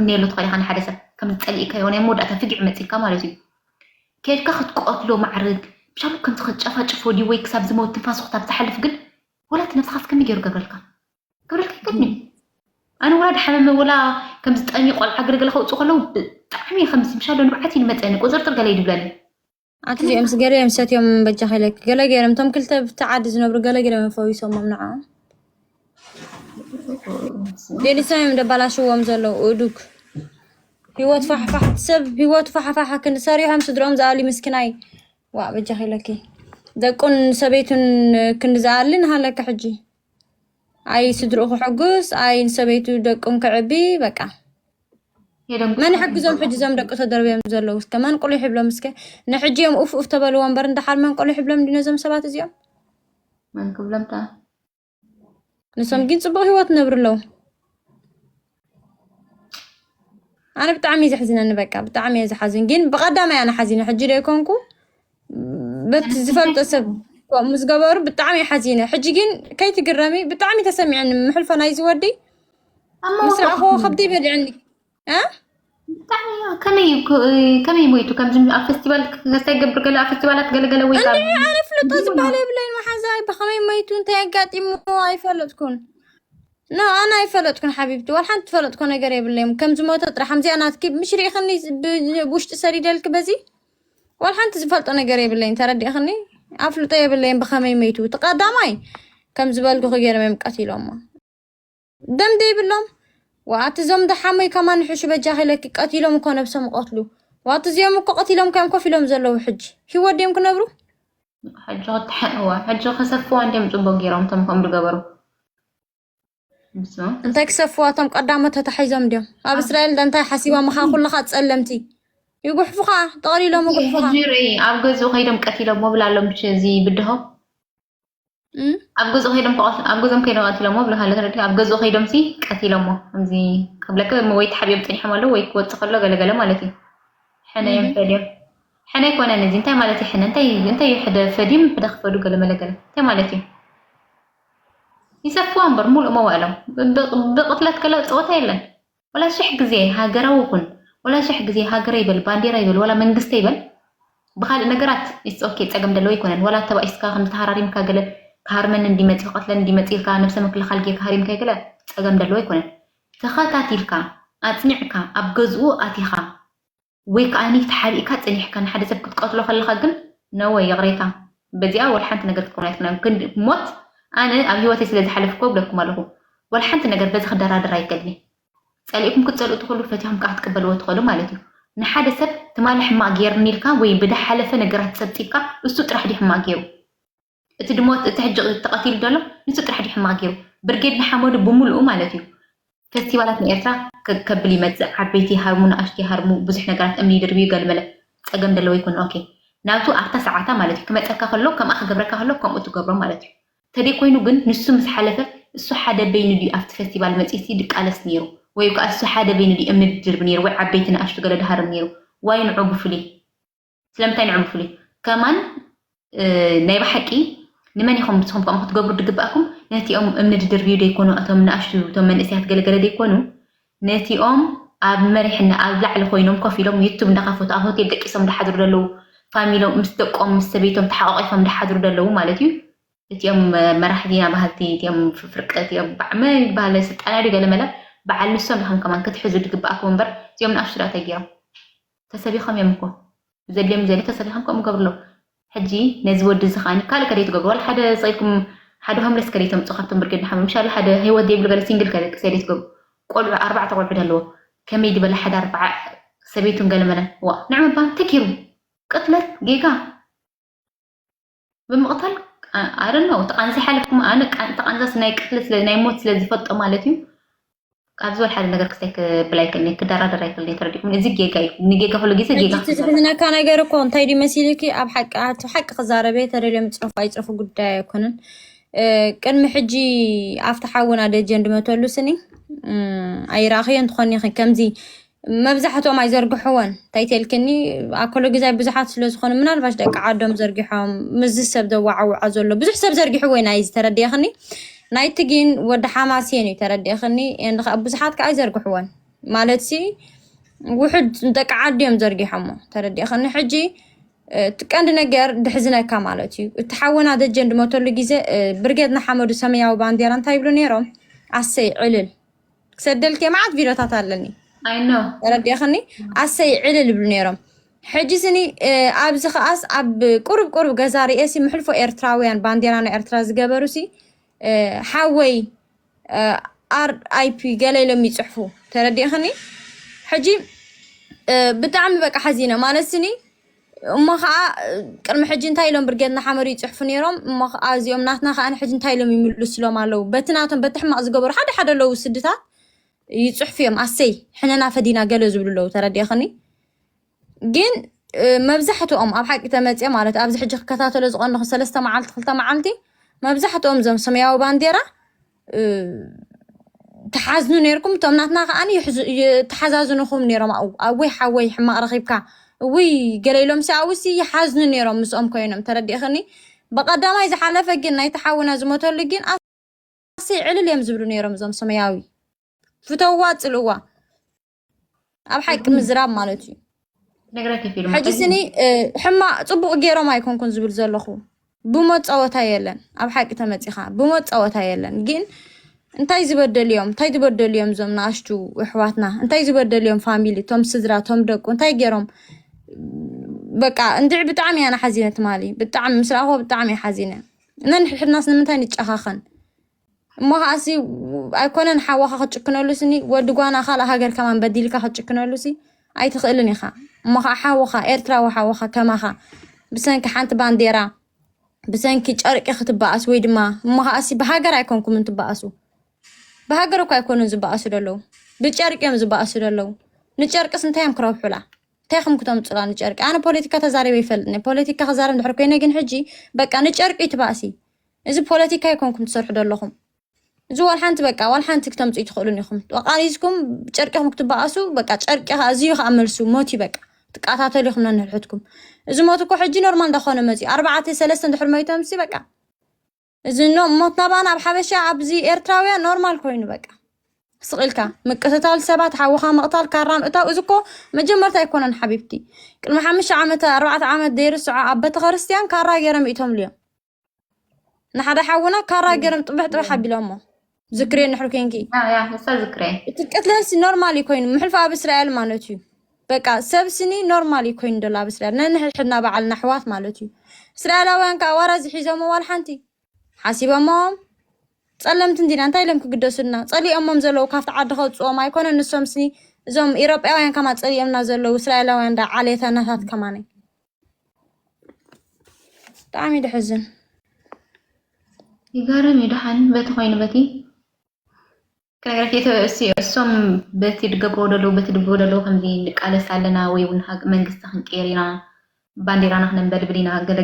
ክትምነየሉ ትኽእል ኢኻ ንሓደ ሰብ ከም ዝጸሊእካዮ ናይ መወዳእታ ፍጊዕ መጺልካ ማለት እዩ። ከድካ ክትቀትሎ ማዕርግ ብሻሉ ከምዚ ክትጨፋጭፎ ድዩ ወይ ክሳብ ዝመውት ትንፋሱ ክሳብ ዝሓልፍ ግን ወላ እቲ ነብስኻስ ከመይ ገይሩ ገብረልካ? ገብረልካ ይገብኒ ኣነ ወላ ድሓመመ ወላ ከምዚ ጠሚ ቆልዓ ገለገለ ከውፅኡ ከለዉ ብጣዕሚ ከምዚ ምሻሎ ንብዓት ይንመፀኒ ቁፅርጥር ገለ ይድብለኒ። ኣቲ እዚኦም ገለ እዮም ሰትዮም በጃ ከይለክ ገለ ገይሮም እቶም ክልተ ብቲ ዓዲ ዝነብሩ ገለ ገለ መፈዊሶሞም ንዓኦም ዴሊሶም እዮም ደባላሽዎም ዘለዉ እዱግ ህይወት ፋሕፋሕ ሰብ ህይወቱ ፋሕፋሕ ክንዲ ሰሪሖም ስድሮም ዝኣሊ ምስኪናይ ዋእ በጃ ከይለኪ ደቁን ሰበይቱን ክንዲ ዝኣሊ ንሃለካ ሕጂ ኣይ ስድርኡ ክሕጉስ ኣይ ንሰበይቱ ደቁም ክዕቢ በቃ መን ሕግዞም ሕጂ ዞም ደቂ ተደርብዮም ዘለዉ እስከ መን ቁሊሕ ይብሎም እስከ ንሕጂ እዮም ኡፍ ኡፍ ተበልዎ እምበር እንዳሓር መን ቁሊሕ ይብሎም እንዲ ነዞም ሰባት እዚኦም መን ክብሎም ታ ንሶም ግን ፅቡቅ ህይወት ነብሩ ኣለዉ ኣነ ብጣዕሚ እዩ ዘሕዝነኒ በቃ ብጣዕሚ እየ ዝሓዝን ግን ብቀዳማይ ኣነ ሓዚነ ሕጂ ዶ ይኮንኩ በቲ ዝፈልጦ ሰብ ከምኡ ዝገበሩ ብጣዕሚ እየ ሓዚነ ሕጂ ግን ከይትግረሚ ብጣዕሚ ተሰሚዐኒ ምሕልፎ ናይዚ ወዲ ምስ ረኣኽዎ ከብደይ በሊዕኒ እ ብጣዕሚ እያ። ከመይ ከመይ ሞይቱ ከምዚ ኣብ ፌስቲቫል ክስታይ ገብር ገለ ኣብ ፌስቲቫላት ገለገለ ወይ ካብ እንደ ኣነ ፍልጦ ዝበሃል የብለይን መሓዛይ ብኸመይ ሞይቱ እንታይ ኣጋጢሙ ኣይፈለጥኩን ኖ ኣነ ኣይፈለጥኩን ሓቢብቲ ዋላ ሓንቲ ትፈለጥኮ ነገር የብለይም ከም ዝሞተ ጥራሕ ከምዚኣ ናትኪ ምሽ ርኢኽኒ ብውሽጢ ሰዲደልክ በዚ ዋላ ሓንቲ ዝፈልጦ ነገር የብለይን ተረዲእኽኒ ኣፍልጦ የብለይን ብኸመይ መይቱ እቲ ቀዳማይ ከም ዝበልኩ ክገይሮም እዮም ቀቲሎሞ ደም ዘይብሎም ዋኣቲ እዞም ደሓመይ ከማን ሕሹ በጃኺ ኢለኪ ቀቲሎም እኮ ነብሶም ይቐትሉ ዋኣቲ እዚኦም እኮ ቀቲሎም ከዮም ኮፍ ኢሎም ዘለዉ ሕጂ ሂወት ድዮም ክነብሩ ሕጂ ክትሓ እዋ ሕጂ ከሰፍዋ እንዲዮም ፅቡቅ ገይሮም እቶም ከምኡ ዝገበሩ ንሱ እንታይ ክሰፍዋ እቶም ቀዳሞት ተታሒዞም ድዮም ኣብ እስራኤል ደ እንታይ ሓሲቦም ኻ ኩልኻ ፀለምቲ ይጉሕፉኻ ጠቕሊሎም ይጉሕፉኻ ሕጂ ርኢ ኣብ ገዝኡ ከይዶም ቀቲሎሞ ብላ ኣሎ ምሽ እዚ ብድሆ እም? ኣብ ገዝኡ ከይዶም ከቐት- ኣብ ገዝኦም ከይዶም ቀቲሎሞ ብለካ ኣሎ ተረዲእ ኣብ ገዝኡ ከይዶም ሲ ቀቲሎሞ ከምዚ ክብለካ እሞ ወይ ተሓቢኦም ፀኒሖም ኣለዉ ወይ ክወፅእ ከሎ ገለገለ ማለት እዩ ሕነ እዮም ፈልዮም ሕነ ኣይኮነን እዚ እንታይ ማለት እዩ ሕነ እንታይ እንታይ እዩ ሕደ ፈድዮም ሕደ ክፈዱ ገለ መለገለ እንታይ ማለት እዩ ይሰፍዋ እምበር ሙሉእ መዋእሎም ብቕትለት ከለ ፀወታ የለን ወላ ሽሕ ግዜ ሃገራዊ ኩን ወላ ሽሕ ግዜ ሃገረ ይበል ባንዴራ ይበል ወላ መንግስተ ይበል ብካልእ ነገራት it's okay ፀገም ደለዎ ኣይኮነን ወላ ተባኢስካ ከም ተሃራሪምካ ገለ ክሃርመኒ እንዲመፂ ክቀትለኒ እንዲመፂ ኢልካ ነብሰ ምክልኻል ጌርካ ሃሪምካ ገለ ፀገም ደለዎ ኣይኮነን ተኸታቲልካ ኣፅኒዕካ ኣብ ገዝኡ ኣቲኻ ወይ ከዓ ተሓቢእካ ፀኒሕካ ንሓደ ሰብ ክትቀትሎ ከለካ ግን ነወ ይቕሬታ በዚኣ ወላ ሓንቲ ነገር ክትከውን ኣይትኽእልን ክንዲ ሞት ኣነ ኣብ ሂወተይ ስለ ዝሓለፍኩ ብለኩም ኣለኹ ወላ ሓንቲ ነገር በዚ ክደራደር ኣይክእልን እየ ፀሊእኩም ክትፀልኡ ትኽእሉ ፈቲኹም ከዓ ክትቅበልዎ ትኽእሉ ማለት እዩ ንሓደ ሰብ ትማሊ ሕማቅ ገይርኒ ኢልካ ወይ ብዝሓለፈ ነገራት ፀብፂብካ እሱ ጥራሕ ድዩ ሕማቅ ገይሩ እቲ ድሞ እቲ ሕጂ ተቐቲሉ ዘሎ ንሱ ጥራሕ ድዩ ሕማቕ ገይሩ ብርጌድ ንሓመዱ ብምልኡ ማለት እዩ ፈስቲቫላት ንኤርትራ ከብል ይመፅእ ዓበይቲ ሃርሙ ንኣሽቱ ሃርሙ ብዙሕ ነገራት እምኒ ይድርብዩ ገልመለ ፀገም ደለዎ ይኮኑ ኦኬ ናብቱ ኣብታ ሰዓታ ማለት እዩ ክመፀካ ከሎ ከምኣ ክገብረካ ከሎ ከምኡ ትገብሮ ማለት እዩ ተደይ ኮይኑ ግን ንሱ ምስ ሓለፈ እሱ ሓደ በይኑ ድዩ ኣብቲ ፈስቲቫል መፂሲ ድቃለስ ነይሩ ወይ ከዓ እሱ ሓደ በይኑ ድዩ እምኒ ድድርብ ነይሩ ወይ ዓበይቲ ንኣሽቱ ገለ ድሃርም ነይሩ ዋይ ንዑ ብፍሉይ ስለምንታይ ንዕኡ ፍሉይ ከማን ናይ ብሓቂ ንመን ኢኹም ንስኹም ከምኡ ክትገብሩ ድግባእኩም ነቲኦም እምኒ ድድርብዩ ደይኮኑ እቶም ንኣሽቱ እቶም መንእሰያት ገለገለ ደይኮኑ ነቲኦም ኣብ መሪሕና ኣብ ላዕሊ ኮይኖም ኮፍ ኢሎም ዩቱብ እንዳኸፈቱ ኣብ ሆቴል ደቂሶም ድሓድሩ ደለዉ ፋሚሎም ምስ ደቆም ምስ ሰበይቶም ተሓቋቂፎም ድሓድሩ ደለዉ ማለት እዩ እቲኦም መራሕቲ ኢና በሃልቲ እቲኦም ፍርቂ እቲኦም ብዓመ ይበሃለ ስልጣና ድዩ ገለ መለ በዓል ንሶም ኢኹም ከማን ክትሕዙ ድግባእኩም እምበር እዚኦም ንኣሽቱ ዳ እንታይ ገይሮም ተሰቢኾም እዮም እኮ ዘድልዮም ዘድሊ ተሰቢኾም ከምኡ ገብርሎ ሕጂ ነዚ ወዲ እዚ ከዓኒ ካልእ ከደይ ትገብሩ ዋላ ሓደ ስቕ ኢልኩም ሓደ ሆምለስ ከደይ ተምፁ ካብቶም ብርጌድ ንሓመ ምሻሉ ሓደ ህይወት ዘይብሉ ገለ ሲንግል ከደቅስ ከደይ ትገብሩ ቆልዑ ኣርባዕተ ቆልዑ ደለዎ ከመይ ድበለ ሓደ ኣርባዓ ሰበይቱን ገለመለን ዋ ንዕምባ ተኪሩ ቅትለት ጌጋ ብምቕታል ኣረነው ተቃንዚ ሓለፍኩም ኣነ ተቃንዛስ ናይ ቅትለት ናይ ሞት ስለ ዝፈልጦ ማለት እዩ ካብ ዝበል ሓደ ነገር ክስታይ ክብል ኣይክእልን ክደራደር ኣይክእልን ተረዲኹም እዚ ጌጋ እዩ ንጌጋ ኩሉ ግዜ ጌጋ ሕጂ እቲ ዝሕዝነካ ነገር እኮ እንታይ ድዩ መሲልኪ ኣብ ሓቂ ኣቲ ሓቂ ክዛረበ ተደልዮም ይፅረፉ ኣይፅረፉ ጉዳይ ኣይኮነን እ፣ ቅድሚ ሕጂ ኣብቲ ሓውና ደጀን ድመተሉ ስኒ እም፣ ኣይረኣኽዮ እንትኾኒ ኢኺ ከምዚ መብዛሕትኦም ኣይዘርግሕወን እንታይ ተልክኒ ኣኮሎ ግዛይ ብዙሓት ስለ ዝኾኑ ምናልባሽ ደቂ ዓዶም ዘርጊሖም ምዚ ሰብ ዘዋዓውዖ ዘሎ ብዙሕ ሰብ ዘርጊሕዎ ኢና እዩ ዝተረድእኽኒ ናይቲ ግን ወዲ ሓማስየን እዩ ተረዲእኽኒ እንድኻ ብዙሓት ከዓ ኣይዘርግሕወን ማለት ሲ ውሕድ ደቂ ዓዲ እዮም ዘርጊሖሞ። ተረዲእኸኒ? ሕጂ እቲ ቀንዲ ነገር ድሕዝነካ ማለት እዩ። እቲ ሓወና ደጀን ድሞተሉ ግዜ ብርጌድ ንሓመዱ ሰማያዊ ባንዴራ እንታይ ይብሉ ነይሮም? ኣሰይ ዕልል ክሰደልክ መዓት ቪዲዮታት ኣለኒ። ኣይኖ ተረዲእኽኒ? ኣሰይ ዕልል ይብሉ ነይሮም። ሕጂ ስኒ ኣብዚ ከኣስ ኣብ ቁሩብ ቁሩብ ገዛ ርእሲ ምሕልፎ ኤርትራውያን ባንዴራ ናይ ኤርትራ ዝገበሩ ሲ ሓወይ ኣር ኣይ ፒ ገለ ኢሎም ይፅሕፉ። ተረዲእኽኒ? ሕጂ ብጣዕሚ በቃ ሓዚነ ማለት ስኒ እሞ ከዓ ቅድሚ ሕጂ እንታይ ኢሎም ብርጌድ ንሓመዱ ይፅሕፉ ነይሮም። እሞ ከዓ እዚኦም ናትና ከዓ ንሕጂ እንታይ ኢሎም ይምልስሎም ኣለዉ? በቲ ናቶም በቲ ሕማቕ ዝገበሩ ሓደ ሓደ ኣለዉ ስድታት ይፅሕፉ እዮም። ኣሰይ ሕነና ፈዲና ገለ ዝብሉ ኣለዉ። ተረዲእኽኒ? ግን መብዛሕትኦም ኣብ ሓቂ ተመፅየ ማለት ኣብዚ ሕጂ ክከታተሎ ዝቐንኹ ሰለስተ መዓልቲ ክልተ መዓልቲ መብዛሕትኦም እዞም ሰማያዊ ባንዴራ ትሓዝኑ ነርኩም። እቶም ናትና ከዓ ተሓዛዝንኹም ነሮም። ኣወይ ሓወይ ሕማቕ ረኺብካ እውይ ገለ ኢሎም ሲ ኣብኡ ሲ ይሓዝኑ ነሮም ምስኦም ኮይኖም። ተረዲእኽኒ? ብቐዳማይ ዝሓለፈ ግን ናይ ተሓውና ዝሞተሉ ግን ኣሰይ ዕልል እዮም ዝብሉ ነሮም እዞም ሰማያዊ። ፍተዋ ፅልዋ ኣብ ሓቂ ምዝራብ ማለት እዩ። ነግረኪ ፊልም ሕጂ ስኒ ሕማ ፅቡቕ ገይሮም ኣይኮንኩን ዝብል ዘለኹ ብመፃወታ የለን። ኣብ ሓቂ ተመፂኻ ብመፃወታ የለን። ግን እንታይ ዝበደልዮም እንታይ ዝበደልዮም እዞም ንኣሽቱ ኣሕዋትና እንታይ ዝበደልዮም ፋሚሊ ቶም ስድራ ቶም ደቁ እንታይ ገይሮም? በቃ እንድዒ ብጣዕሚ እያ ናሓዚነ ትማሊ ብጣዕሚ ምስ ረኣኽዎ ብጣዕሚ እየ ሓዚነ። ነንሕድሕድናስ ንምንታይ ንጨኻኸን? እሞ ከዓሲ ኣይኮነን ሓወኻ ክትጭክነሉ ስኒ ወዲ ጓና ካልእ ሃገር ከማን በዲልካ ክትጭክነሉ ሲ ኣይትኽእልን ኢኻ። እሞ ከዓ ሓወኻ ኤርትራዊ ሓወኻ ከማኻ ብሰንኪ ሓንቲ ባንዴራ ብሰንኪ ጨርቂ ክትበኣስ ወይ ድማ እሞ ከዓሲ ብሃገር ኣይኮንኩምን ትበኣሱ። ብሃገር እኳ ኣይኮኑን ዝበኣሱ ደለዉ ብጨርቂ እዮም ዝበኣሱ ደለዉ። ንጨርቅስ እንታይ እዮም ክረብሑላ? እንታይ ከም ክተምፁላ ንጨርቂ? ኣነ ፖለቲካ ተዛሪበ ይፈልጥ ነ ፖለቲካ ክዛረብ እንድሕር ኮይነ ግን ሕጂ በቃ ንጨርቂ ትባእሲ። እዚ ፖለቲካ ኣይኮንኩም ትሰርሑ ደለኹም። እዚ ዋል ሓንቲ በቃ ዋል ሓንቲ ክተምፁ ይትኽእሉን ኢኹም። ቃሊዝኩም ጨርቂኹም ክትበኣሱ በቃ ጨርቂ ከዓ እዚዩ ከዓ መልሱ ሞት እዩ በቃ ትቃታተሉ ኢኹም ነንሕድሕድኩም። እዚ ሞት እኮ ሕጂ ኖርማል እንዳኾነ መፅዩ ኣርባዕተ ሰለስተ እንድሕር መይቶም ሲ በቃ እዚ ኖ ሞት ናባና ኣብ ሓበሻ ኣብዚ ኤርትራውያን ኖርማል ኮይኑ በቃ ስቕ ኢልካ ምቅትታል ሰባት ሓውኻ ምቕታል ካራ ምእታው እዚ እኮ መጀመርታ ኣይኮነን ሓቢብቲ። ቅድሚ ሓሙሽተ ዓመት ኣርባዕተ ዓመት ዘይርስዖ ኣብ ቤተክርስትያን ካራ ገይሮም ይእቶምሉ እዮም። ንሓደ ሓውና ካራ ገይሮም ጥብሕ ጥብሕ ኣቢሎሞ ዝክሬ ንሕር ኮንኪ ያ እሳ ዝክሬ እቲ ቅትለትሲ ኖርማል እዩ ኮይኑ ምሕልፎ ኣብ እስራኤል ማለት እዩ። በቃ ሰብ ስኒ ኖርማል እዩ ኮይኑ ደሎ ኣብ እስራኤል ነንሕድሕድና በዓልና ኣሕዋት ማለት እዩ። እስራኤላውያን ከዓ ዋራ ዝሒዞሞ ዋል ሓንቲ ሓሲቦሞም ጸለምቲ እንዲና እንታይ ኢሎም ክግደሱልና ጸሊኦሞም ዘለዉ ካብቲ ዓዲ ከውፅኦም ኣይኮነ ንሶም ስኒ እዞም ኢሮጳውያን ከማ ጸሊኦምና ዘለዉ እስራኤላውያን ዳ ዓሌታናታት ከማነ ብጣዕሚ ድሕዝን ይገርም እዩ። ደሓን በቲ ኮይኑ በቲ ከነገረኪ እቲ እሲ እሶም በቲ ድገብርዎ ደለዉ በቲ ድብልዎ ደለዉ ከምዚ ንቃለስ ኣለና ወይ እውን ሃግ- መንግስቲ ክንቀየር ኢና ባንዴራና ክነንበልብል ኢና ገለ